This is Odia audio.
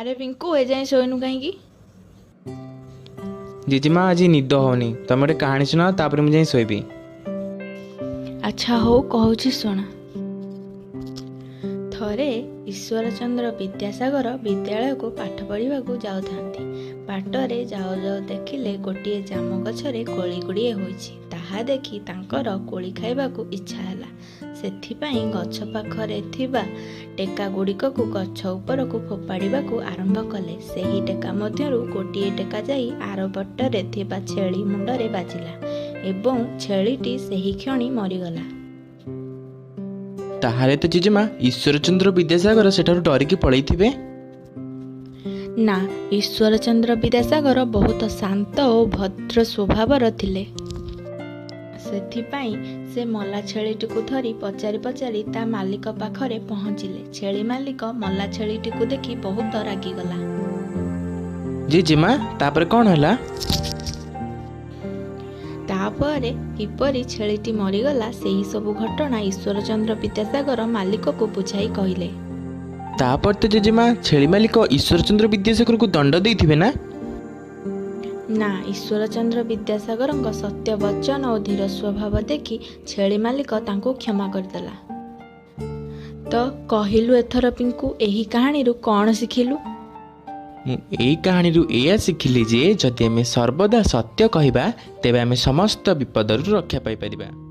ଆରେ ପିଙ୍କୁ, ଏଯାଏଁ ଶୋଇନୁ କାହିଁକି? ଜେଜେମା, ଆଜି ନିଦ ହେଉନି। ତମେ ଗୋଟେ କାହାଣୀ ଶୁଣାଅ, ତାପରେ ମୁଁ ଯାଇ ଶୋଇବି। ଆଚ୍ଛା ହଉ, କହୁଛି ଶୁଣ। ଥରେ ଈଶ୍ୱରଚନ୍ଦ୍ର ବିଦ୍ୟାସାଗର ବିଦ୍ୟାଳୟକୁ ପାଠ ପଢ଼ିବାକୁ ଯାଉଥାନ୍ତି। ବାଟରେ ଯାଉ ଯାଉ ଦେଖିଲେ ଗୋଟିଏ ଜାମ ଗଛରେ କୋଳି ଗୁଡ଼ିଏ ହୋଇଛି। ତାହା ଦେଖି ତାଙ୍କର କୋଳି ଖାଇବାକୁ ଇଚ୍ଛା ହେଲା। ସେଥିପାଇଁ ଗଛ ପାଖରେ ଥିବା ଟେକା ଗୁଡ଼ିକକୁ ଗଛ ଉପରକୁ ଫୋପାଡ଼ିବାକୁ ଆରମ୍ଭ କଲେ। ସେହି ଟେକା ମଧ୍ୟରୁ ଗୋଟିଏ ଟେକା ଯାଇ ଆରପଟରେ ଥିବା ଛେଳି ମୁଣ୍ଡରେ ବାଜିଲା ଏବଂ ଛେଳିଟି ସେହିକ୍ଷଣି ମରିଗଲା। ତାହେଲେ ତ ଜେଜେମା, ଈଶ୍ୱରଚନ୍ଦ୍ର ବିଦ୍ୟାସାଗର ସେଠାରୁ ଡରିକି ପଳେଇଥିବେ? ନା, ଈଶ୍ୱରଚନ୍ଦ୍ର ବିଦ୍ୟାସାଗର ବହୁତ ଶାନ୍ତ ଓ ଭଦ୍ର ସ୍ୱଭାବର ଥିଲେ। ସେଥିପାଇଁ ସେ ମଲା ଛେଳିଟିକୁ ଧରି ପଚାରି ପଚାରି ତା ମାଲିକ ପାଖରେ ପହଞ୍ଚିଲେ। ଛେଳି ମାଲିକ ମଲା ଛେଳିଟିକୁ ଦେଖି ବହୁତ ରାଗିଗଲା। ଜେଜେମା, ତାପରେ କ'ଣ ହେଲା? ତାପରେ କିପରି ଛେଳିଟି ମରିଗଲା, ସେହି ସବୁ ଘଟଣା ଈଶ୍ୱରଚନ୍ଦ୍ର ବିଦ୍ୟାସାଗର ମାଲିକକୁ ବୁଝାଇ କହିଲେ। ତାପରେ ତ ଜେଜେମା, ଛେଳି ମାଲିକ ଈଶ୍ୱରଚନ୍ଦ୍ର ବିଦ୍ୟାସାଗରଙ୍କୁ ଦଣ୍ଡ ଦେଇଥିବେ ନା? ନା, ଈଶ୍ୱରଚନ୍ଦ୍ର ବିଦ୍ୟାସାଗରଙ୍କ ସତ୍ୟ ବଚନ ଓ ଧୀର ସ୍ୱଭାବ ଦେଖି ଛେଳି ମାଲିକ ତାଙ୍କୁ କ୍ଷମା କରିଦେଲା। ତ କହିଲୁ ଏଥର ପିଙ୍କୁ, ଏହି କାହାଣୀରୁ କ'ଣ ଶିଖିଲୁ? ମୁଁ ଏଇ କାହାଣୀରୁ ଏଇଆ ଶିଖିଲି ଯେ ଯଦି ଆମେ ସର୍ବଦା ସତ୍ୟ କହିବା, ତେବେ ଆମେ ସମସ୍ତ ବିପଦରୁ ରକ୍ଷା ପାଇପାରିବା।